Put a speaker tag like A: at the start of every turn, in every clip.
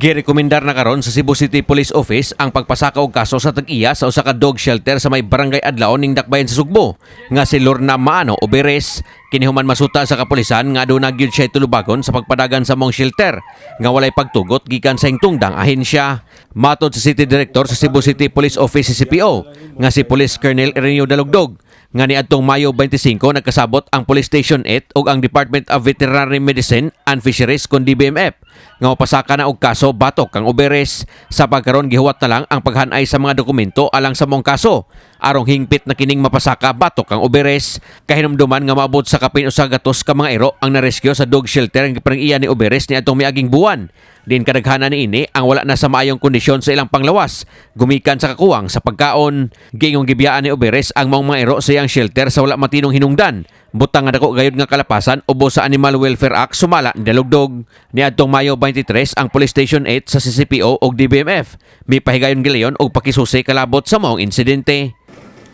A: Girekomendar na karon sa Cebu City Police Office ang pagpasaka og kaso sa tag-iya sa usa ka dog shelter sa may Barangay Adlaon ning Dakbayan sa Sugbo nga si Lorna Maano Oberes. Kini human masuta sa kapulisan nga aduna gyud siya tulubagon sa pagpadagan sa maong shelter nga walay pagtugot gikan sa hingtungdang ahensya. Matod sa City Director sa Cebu City Police Office, CCPO, nga si Police Colonel Ireneo Dalugdog nga niadtong Mayo 25 nagkasabot ang Police Station 8 ug ang Department of Veterinary Medicine and Fisheries kon DBMF nga mopasaka na og kaso batok kang Oberes. Sa pagkaron, gihuwat na lang ang paghanay sa mga dokumento alang sa maong kaso arong hingpit na kining mapasaka batok kang Oberes. Kahinumduman nga maabot sa kapin 100 ka mga iro ang narescue sa dog shelter ang gipanag-iya ni Oberes niadtong miaging buwan. Din kadaghanan niini ang wala na sa maayong kondisyon sa ilang panglawas gumikan sa kakuwang sa pagkaon. Giingong gibiyaan ni Oberes ang maong mga iro sa iyang shelter sa wala matinong hinungdan, butang nga dako gayud nga kalapasan ubos sa Animal Welfare Act, sumala ni Dalugdog. Niadtong Mayo 23, ang Police Station 8 sa CCPO ug DBMF mipahigayon gilayon og pakisusi kalabot sa maong insidente.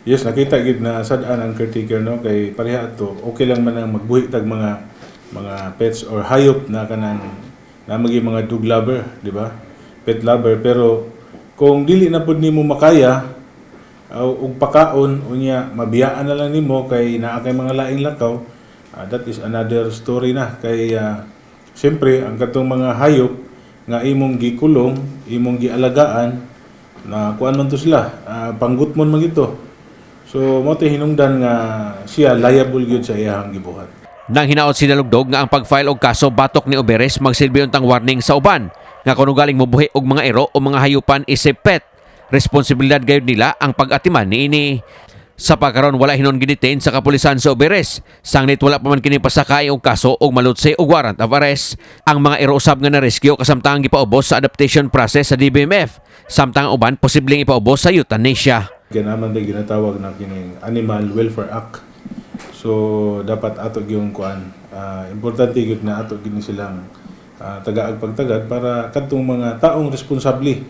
B: Yes, nakita gid na sad-an ang caretaker, no, kay pareha ato, okay lang man ang magbuhi tag mga pets or hayop na kanang na magi mga dog lover, di ba? Pet lover, pero kung dili na pud nimo makaya ug pakaon, unya mabiyaan na lang nimo kay naa kay mga laing lakaw, that is another story na kay siyempre ang katong mga hayop nga imong gikulong, imong gialagaan na kuan man to sila, panggutmon man gito. So mo to hinungdan nga siya liable gyud sa iyang gibuhat.
A: Nang hinaot si Dalugdog nga ang pag-file og kaso batok ni Oberes magsilbi untang warning sa uban nga kung galing mobuhi og mga iro o mga hayupan isip pet, responsibilidad gayud nila ang pag-atiman niini. Sa pagkaron, wala hinon gidetain sa kapulisan sa Oberes. Sangnit wala pa man kini pasakay og kaso og malutsi og warrant of arrest. Ang mga iro usab nga na-rescue kasamtang gipaubos sa adaptation process sa DBMF. Samtang ang uban posibleng ipaubos sa euthanasia.
B: Ganaman day ginatawag na kining Animal Welfare Act. So dapat ato gyung kuan, importante gyud na ato gini silang tagaag pagtagad para kadtong mga taong responsable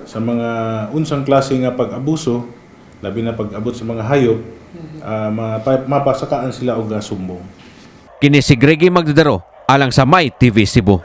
B: sa mga unsang klase nga pag-abuso, labi na pag-abot sa mga hayop, mapasakaan sila og sumbong.
A: Kini si Greggy Magdadaro alang sa My TV Cebu.